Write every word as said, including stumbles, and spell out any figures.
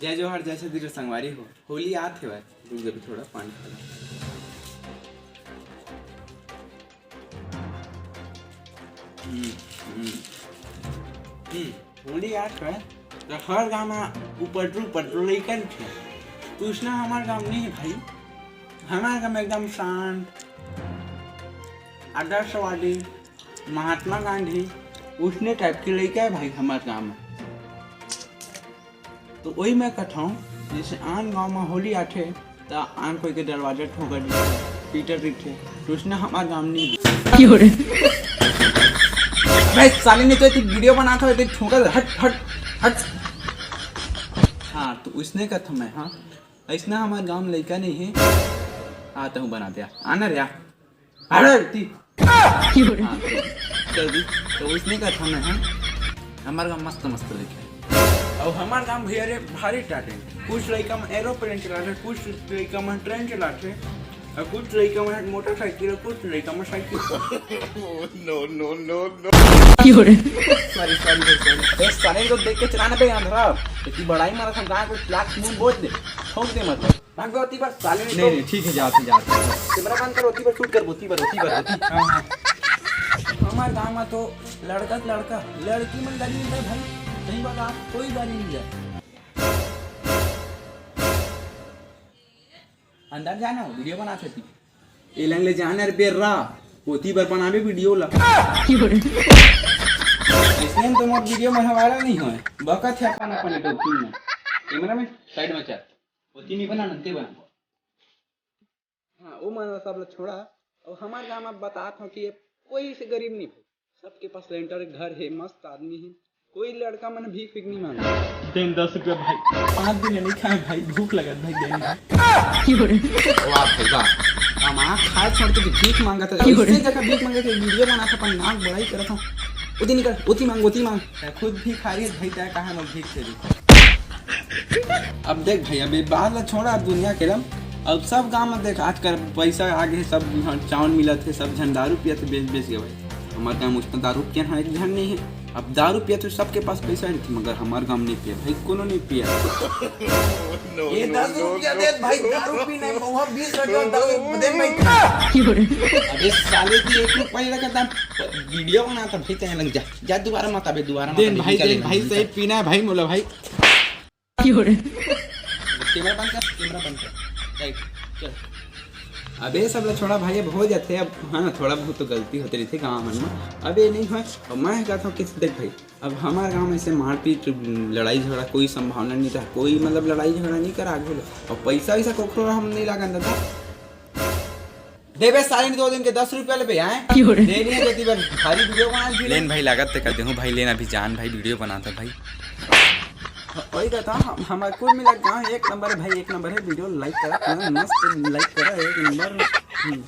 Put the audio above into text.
जय जोहार, जय छत्तीसगढ़ संगवारी हो। होली आत हेवय, रुक जा, थोड़ा पानी खा ला। हम्म, हम्म। हम्म, होली आत हेवय, त हर गाँव म उपटरू, उपटरू लइका रहिथे। त उसना हमर गाँव नइ हे भाई, हमर गाँव एकदम शांत, आदर्शवादी, महात्मा गांधी, उसने type के लइका हे भाई हमर गाँव म। तो वही मैं कथौं, जैसे आन गाँव म होली आथे, त आन कोई के दरवाजा ठोकर दिथे, पीटर दिथे, तो उसने हमार गाँव नहीं। अबे साले, नहीं तो एक video बनात हँव, एक ठोकर, हट, हट, हट। हाँ, तो उसने कथौं मैं, हाँ, ऐसना हमार गाँव म लइका नहीं हे। हाँ, तहूँ बना दे, आना रे, आ। अरे, ती। हाँ, तो, चल दी। तो उसने कथौं मैं, हाँ, हमार गाँव मस्त मस्त लइका हे। अउ हमार गाँव भैया रे भारी talent। कुछ लइका मन aeroplane चलाथे, कुछ लइका मन train चलाथे, अउ कुछ लइका मन मोटरसाइकिल, अउ कुछ लइका मन cycle. No, no, no, no। Sorry, sorry, sorry। ए, साले को देख के चलाना बे, अंधरा। इतनी बड़ाई मारा था, गाय को प्लाट मुंह बोल दे, ठोक दे मतलब। भाग दो, अति बार साले ने नहीं, तो नहीं, ठीक है, जाते, जाते। Camera बंद करो, अति बार shoot करबो, अति बार, अति बार, अति। हाँ, हाँ। हमार गाँव म तो लड़का त लड़का, लड़की मन गाड़ी नहीं जाए भाई, सही बात, आप कोई गाड़ी नहीं जाए। अंदर जाना हो, video बनात हे ती। ए लंग ले जाना रे बेर्रा, ओती बर बनाबे video ला। इसने तो मोर video में viral नहीं होए, बकत हे अपन अपन YouTube में। Camera में side में चल। ओती नहीं बना, नंते बना। हाँ, वो मन सब ला छोड़ा। अउ हमार गाँव म बतात हँव कि ये कोई से गरीब नहीं भाई, सबके पास लेंटर घर हे, मस्त आदमी हे, कोई लड़का मन भीख भीख नहीं मांगे। देन दस रुपया भाई। पाँच दिन नहीं खाए भाई, भूख लगत भाई, देन भाई। वाह भाई वाह, हम आँख खाए छोड़ के भीख मांगत हे। ऐसे जगह भीख मांगे के video बनात हे, अपन नाक बड़ाई करत हँव। ओती निकल, ओती मांग, ओती मांग। तैं खुद भिखारी हे भाई, तैं कहाँ म भीख से दे? अब देख भाई, अब ये बात ला छोड़ा, अब दुनिया के लम। अब सब गाँव म देख, आजकल पैसा आ गे, सब झन चाउर मिलत हे, सब झन दारू पियत हे, बेच बेच के भाई। हमर गाँव म उसना दारू पियन ह एक झन नहीं हे। अब दारू पियत हे, सबके पास पैसा रहिथे, मगर हमर गाँव म नहीं पिए भाई, कोनो नहीं पिए। ये दस रुपया दे भाई, दारू पीना हे, महुआ बीस रुपया दारू दे भाई। अबे साले की एक रुपया लगा था, video बनात हँव भाई, तैं लग जा। जा, दोबारा मत आबे, दोबारा मत देन आबे, भाई, निकल देन जा, भाई, निकल। सही पीना हे भाई मोला भाई। Camera बंद कर, camera बंद कर। Right, चल। अबे सब ला छोड़ा भाई, अब हो जाथे, अब हाँ, थोड़ा बहुत तो गलती होते रहिथे गाँव मन म। अब ये नहीं होए, अब मैं कहत हँव कि देख भाई, अब हमार गाँव में ऐसे मारपीट, लड़ाई झगड़ा कोई संभावना नहीं रहा, कोई मतलब लड़ाई झगड़ा नहीं करा आगे ले। और पैसा वैसा कोखरो हम नहीं लागन दादा। देबे साले ने दो दिन के दस रुपया लेबे, आए? क्यों रे? दे नहीं है, जल्दी बन, भारी video बना दी। लेन भाई, लागत ते कर देहूँ भाई, लेन अभी जान भाई, video बनात हँव भाई। वही कहत हँव, हम, हमार कुल मिला गाँव एक नंबर हे भाई, एक नंबर हे। Video like करा, पूरा मस्त like करा, एक नंबर। हम्म।